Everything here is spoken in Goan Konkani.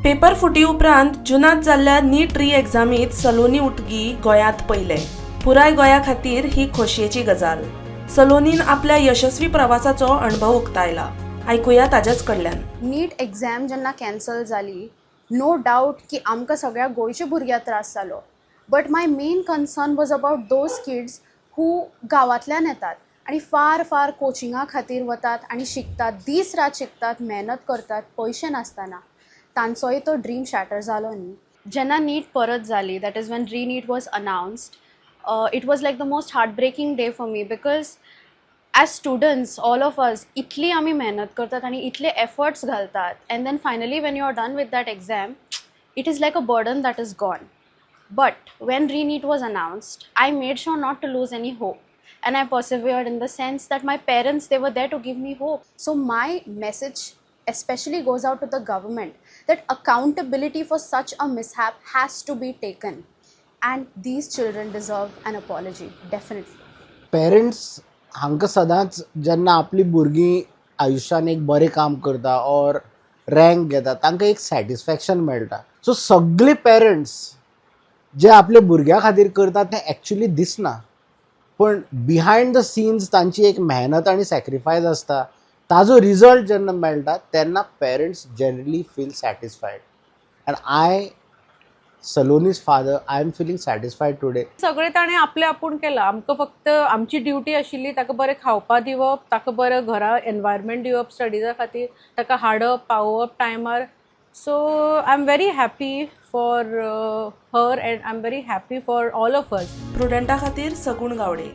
पेपर फुटी उपरांत जुनांत जाल्ल्या नीट री एग्जामीत सलोनी उटगी गोंयांत पयले. पुराय गोंया खातीर ही खोशयेची गजाल. सलोनीन आपल्या यशस्वी प्रवासाचो अणभव उक्तायला. आयकुया ताज्याच कडल्यान. नीट एग्झाम जेन्ना कॅन्सल जाली, नो डावट की आमकां सगळ्या गोंयच्या भुरग्यांक त्रास जालो, but my main concern was about those kids who गांवांतल्यान येतात आनी फार फार कोचिंगा खातीर वतात आनी शिकतात, दीस रात शिकतात, मेहनत करतात, पयशे नासतना. तांचोय तो ड्रीम शॅटर जालो न्ही. जेन्ना नीट परत जाली, that is when re-NEET was announced, it was like the most heartbreaking day for me because as students, all of us, इतली आमी मेहनत करतात आनी इतले एफर्ट्स घालतात, and then finally when you are done with that exam, it is like a burden that is gone. But when re-NEET was announced, I made sure not to lose any hope. And I persevered in the sense that my parents, they were there to give me hope. So my message especially goes out to the government that accountability for such a mishap has to be taken. And these children deserve an apology, definitely. Parents हांकां सदांच जेन्ना आपली भुरगीं आयुश्यान एक बरें काम करता ऑर रँक घेता, तांकां एक सॅटिस्फॅक्शन मेळटा. सो सगळे पेरंट्स जे आपल्या भुरग्या खातीर करतात तें एक्चुली दिसना, पण बिहायंड the scenes तांची एक मेहनत आनी सॅक्रिफायस आसता. ताजो रिजल्ट जेन्ना मेळटा तेन्ना parents generally feel satisfied, and I, Saloni's father, I am feeling satisfied today. सगळें ताणें आपलें आपूण केलां. आमकां फक्त आमची ड्युटी आशिल्ली ताका बरें खावपा दिवप, ताका बरें घरा एनवायरमेंट दिवप स्टडिजा खातीर, ताका हाडप पावोवप टायमार. So I am very happy for her and I am very happy for all of us. प्रुडंटा खातीर सगुण गावडे.